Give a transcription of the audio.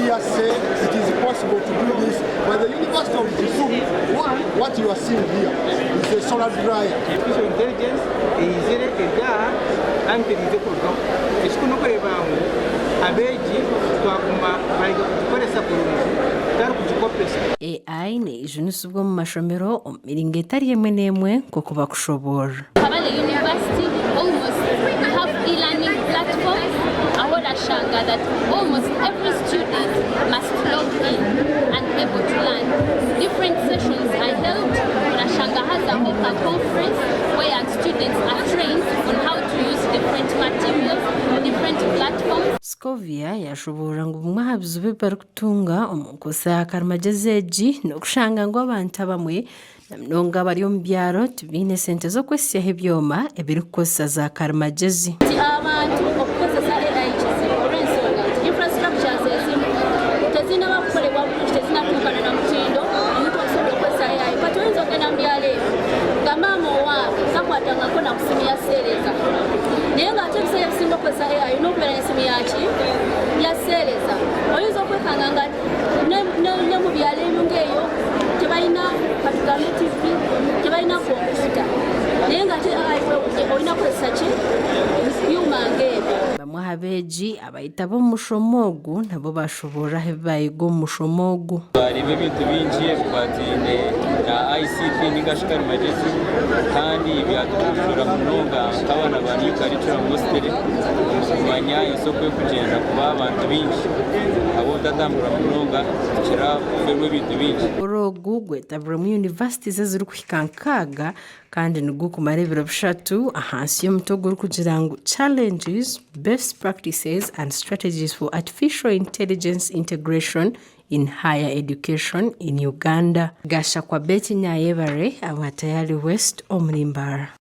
Hearsay, it is possible to do this but the University of Kisumu, one, what you are seeing here is a solar dryer. Artificial intelligence eizire eri aha kandi teriize kurugaho. Ekikuru n'okureeba ngu abeegi twaguma twayega kugikoresa kurungi kutari kugikopesa. AI neejunisibwa omu mashomero omu miringo etari emwe n'emwe nk'oku bakushoboorora. Kabale University almost we have e-learning platforms ahu orashanga that almost every student must log in and able to learn. Different sessions are held, orashanga hazaho nka conference where students are trained on how to use different materials, different platforms. Scovia yashoboorora ngu bimwe aha bizibu ebi barikutunga omu nkozesa ya karimagyezi egi n'okushanga ngu abantu abamwe Na munonga abari omu byaro tibaine sente z'okwehitsyaho ebyoma ebirikukozesa za karimagyezi. Nti abantu okukozesa AI kizibu olw'ensonga nti infrastructures ezimu tezinaba kukolebwa bulungi, tezinatuukana na mutindo omuntu okusobola okukozesa AI. Kati oyinza okugenda mu byalo ebyo nga maama owaabwe takwatangako na ku simu ya seereza naye ng'ate ebiseera ebisinga okukozesa AI olina okubeera n'essimu yaki ya seereza. Oyinza okwekanga nga ne mu byalo ebimu ng'eyo tebalina katugambe tv tebalina kompyuta naye nga ate olina kukozesa ki byuma ng'ebyo. Bamwe aha beegi abayetaba omu mushomo ogu nabo bashoboorora aha ebi baayega omu mushomo ogu. Twareeba ebintu bingi ebikwataine na ICT ninga shi karimagyezi kandi byatuhindura munonga nk'abaana ba New Curriculum Hostel omu kumanya ensi oku erikugyenda kuba abantu baingi ahabw'obutatambura munonga nitukira kufeerwa ebintu bingi. Omukoro ogu gwetabirwemu yunivasitizi ezirikuhika nkaaga kandi nigukumara ebiro bishatu ahansi y'omutwe ogurikugira ngu Challenges, Best Practices and Strategies for Artificial Intelligence Integration in Higher Education in Uganda. Gashakwa Betty Nyayebare, Abwatayali West omuri Mbarara.